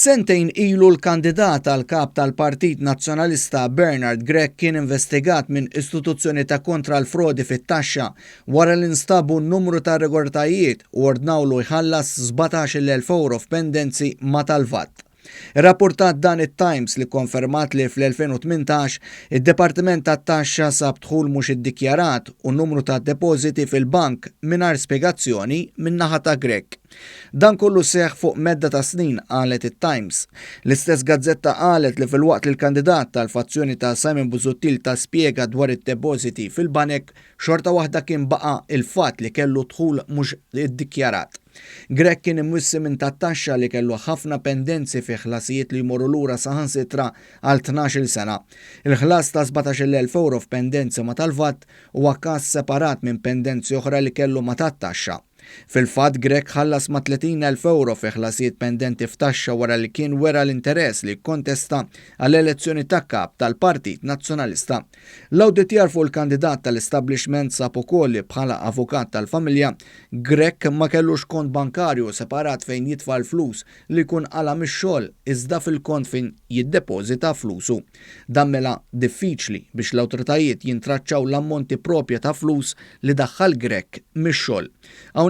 Sentejn ilu l-kandidat għal Kap tal-Partit Nazzjonalista Bernard Grech kien investigat minn istituzzjoni ta' kontra l-frodi fit-taxxa wara li nstabu numru ta' irregolaritajiet u ordnawlu jħallas 17,000 ewro f'pendenzi ma' tal-VAT. Irrappurtat dan it-Times li kkonfermat li fl-2018 id-Dipartiment tat-Taxxa sab dħul mhux iddikjarat u numru ta' depożiti fil-bank mingħajr spjegazzjoni min-naħa ta' Grech. Dan kollu seħħ fuq medda ta' snin, qalet it-Times. L-istess gazzetta qalet li filwaqt li l-kandidat tal-fazzjoni ta' Simon Busuttil ta spjega dwar id-depożiti fil-banek, xorta waħda kien baqa' il-fatt li kellu dħul mhux iddikjarat. Grech kien imwissi minn tat-taxxa li kellu ħafna pendenzi fi ħlasijiet li jmorru lura saħansitra għal 12-il sena. Il-ħlas ta' 17,000 ewro f'pendenzi ma' tal-VAT huwa każ separat minn pendenzi oħra li kellu ma' tat-taxxa. Fil-fatt, Grech ħallas ma' 30,000 ewro fi ħlasijiet pendenti f'taxxa wara li kien wera l-interess li jikkontesta għall-elezzjoni ta' Kap tal-Partit Nazzjonalista. L-awditjar fuq il-kandidat tal-establishment sab ukoll li bħala avukat tal-familja, Grech ma kellux kont bankarju separat fejn jitfa' l-flus li jkun qala' mix-xogħol iżda fil-kont fejn jiddepożita flusu. Dan mela diffiċli biex l-awtoritajiet jintraċċaw l-ammonti proprja ta' flus li daħħal Grech mix-xogħol.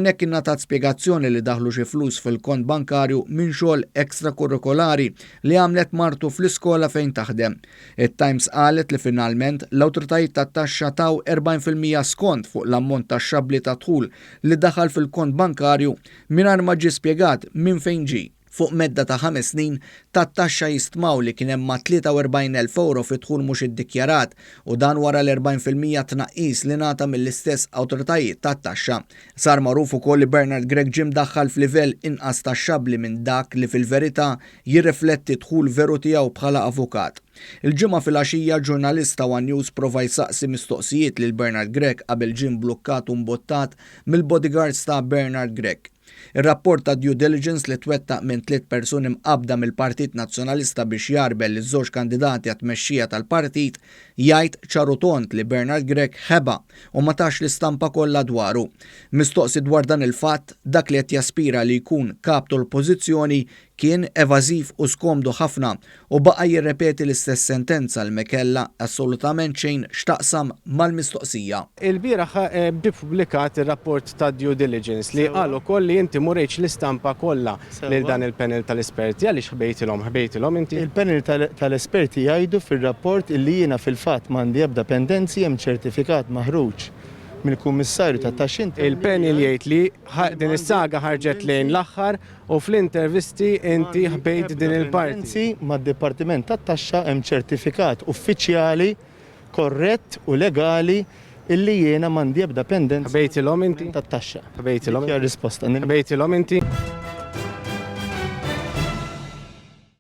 Hawnhekk ingħatat spjegazzjoni li daħlu xi flus fil-kont bankarju minn xogħol ekstrakurrikolari li għamlet martu fl-iskola fejn taħdem. It-Times qalet li finalment l-awtoritajiet tat-taxxa taw 40% skont fuq l-ammont taxxabbli ta' dħul li daħal fil-kont bankarju mingħajr ma ġie spjegat minn fejn ġie. Fuq medda ta' ħames snin, tat-taxxa jistmaw li kien hemm ma' 43,000 ewro fi dħul mhux iddikjarat u dan wara l-40% tnaqqis li ngħata mill-istess awtoritajiet tat-taxxa. Sar magħruf ukoll li Bernard Grech ġie mdaħħal f'livell inqas taxxabbli minn dak li fil-verità jirrifletti d-dħul veru tiegħu bħala avukat. Il-Ġimgħa filgħaxija ġurnalist ta' one News prova jsaqsi mistoqsijiet lil Bernard Grech qabel ġie mblukkat u mbuttat mill-bodyguards ta' Bernard Grech. Ir-rapport ta' due diligence li twettaq minn tliet persuni mqabbda mill-Partit Nazzjonalista biex jgħarbel liż-żewġ kandidati għat-tmexxija tal-partit jgħid ċar u tond li Bernard Grech ħeba u ma tax l-istampa kollha dwaru. Mistoqsi dwar dan il-fatt, dak li qed jaspira li jkun Kap tal-Oppożizzjoni Kien evażiv u skomdu ħafna u baqa' jirrepeti l-istess sentenza li me kellha assolutament xejn x'taqsam mal-mistoqsija. Ilbieraħ ġie ppubblikat ir-rapport ta' due diligence li qal ukoll li inti m'urejtx l-istampa kollha lil dan il-panel tal-esperti. Għaliex ħbejtilhom? Ħbejtilhom inti? Il-panel tal-esperti jgħidu fir-rapport illi jiena fil-fatt m'għandi ebda pendenzi, hemm ċertifikat maħruġ mill-Kummissarju tat-Taxxi Interni li jgħid. Il-panel jgħid li din is-saga ħarġet lejn l-aħħar U fl-intervisti inti ħbejt din il-parti. Anzi, mad-Dipartiment tat-Taxxa hemm ċertifikat uffiċjali korrett u legali illi jiena m'għandi ebda pendenza Ħbejtilhom inti? tat-taxxa. Ħbejtilhom Dik hija r-risposta. Ħbejtilhom inti?